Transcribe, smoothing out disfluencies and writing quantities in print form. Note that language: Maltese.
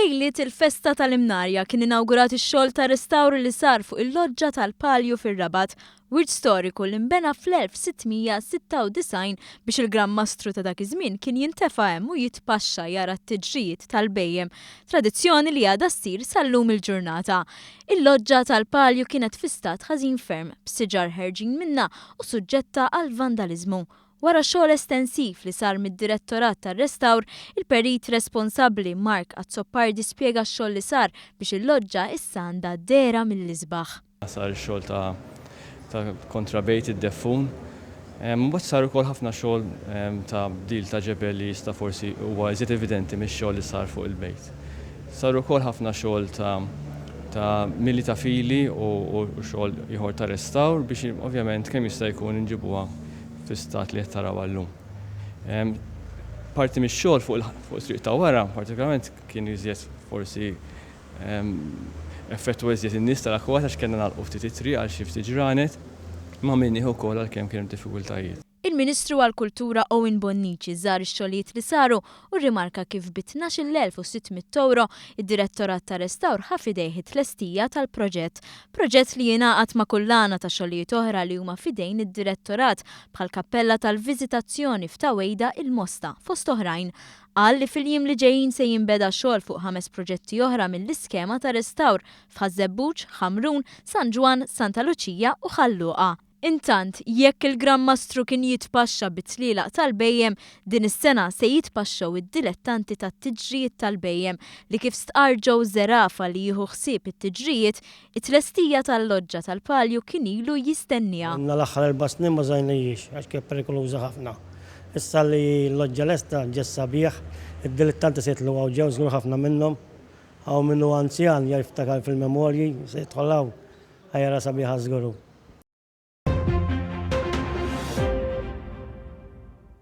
Lejliet il-festa tal-Imnarja kien inawgurat ix-xogħol ta' restawr li sar fuq il-Loġġa tal-Palju fir-Rabat, wirt storiku li nbena fl-1696 biex il-Gran Mastru ta' dak iż-żmien kien jintefa' hemm u jitpaxxa jara t-tiġrijiet tal-bhejjem, tradizzjoni li għadha ssir sal-lum il-ġurnata. Il-Loġġa tal-Palju kienet fi stat ħażin ferm, b'siġar ħerġin minnha u suġġetta għall-vandaliżmu. Wara xogħol estensiv li sar mid-Direttorat tar-Restawr, il-perit responsabbli Mark Azzopardi spjega x-xogħol li sar biex il-loġġa issa għandha dehra mill-isbaħ. Sar ix-xogħol ta' ta' kontra bejt id-deffun. Imbagħad sar ukoll ħafna xogħol ta' bdil ta' ġebel li jista' forsi huwa iżjed evidenti mix-xogħol li sar fuq il-bejt. Sar ukoll ħafna xogħol ta' ta' mili ta' fili u xogħol ieħor ta' restawr biex ovvjament kemm jista' jkun inġibuha fi stat li qed tarawha llum. Parti mix-xogħol fuq it-triq ta' wara, partikolarment kien iżjed forsi effettwa iżjed in-nies tal-akkwat għax kellna nagħlqu ftit it-triq għal xi ftit ġranet, imma għamilnieh ukoll għalkemm kien hemm diffikultajiet. Il-Ministru għall-Kultura Owen Bonnici żar ix-xogħlijiet li saru u rrimarka kif bi 12,600 ewro id-Direttorat tar-Restawr ħa f'idejh it-tlestija tal-proġett. Proġett li jingħaqad ma' kullana ta' xogħlijiet oħra li huma f'idejn id-Direttorat bħall-Kappella tal-Viżitazzjoni f'Ta' Wejda il-Mosta, fost oħrajn. Qal li fil-jiem li ġejjin se jinbeda xogħol fuq ħames proġetti oħra mill-iskema ta' restawr f'Ħaż-Żebbuġ, Ħamrun, San Ġwann, Santa Luċija u Ħal Luqa. Intant, jekk il-Gran Mastru kien jitpaxxa bit-tlielaq tal-bhejjem, din is-sena se jitpaxxew id-dilettanti tat-tiġrijiet tal-bhejjem li kif stqarr Joe Zerafa li jieħu ħsieb it-tiġrijiet, it-tlestija tal-loġġa tal-palju kien ilu jistennieha. Ilna l-aħħar erba' snin ma żajnihiex għax kienet perikoluża ħafna. Issa li l-loġġa lesta, ġest sabiħ, id-dilettanti se jitilgħu hawn ġew żgur ħafna minnhom. Hawn min hu anzjan jiftakar fil-memorji se jidħol hawn ħa jara sabiħa żgur hu.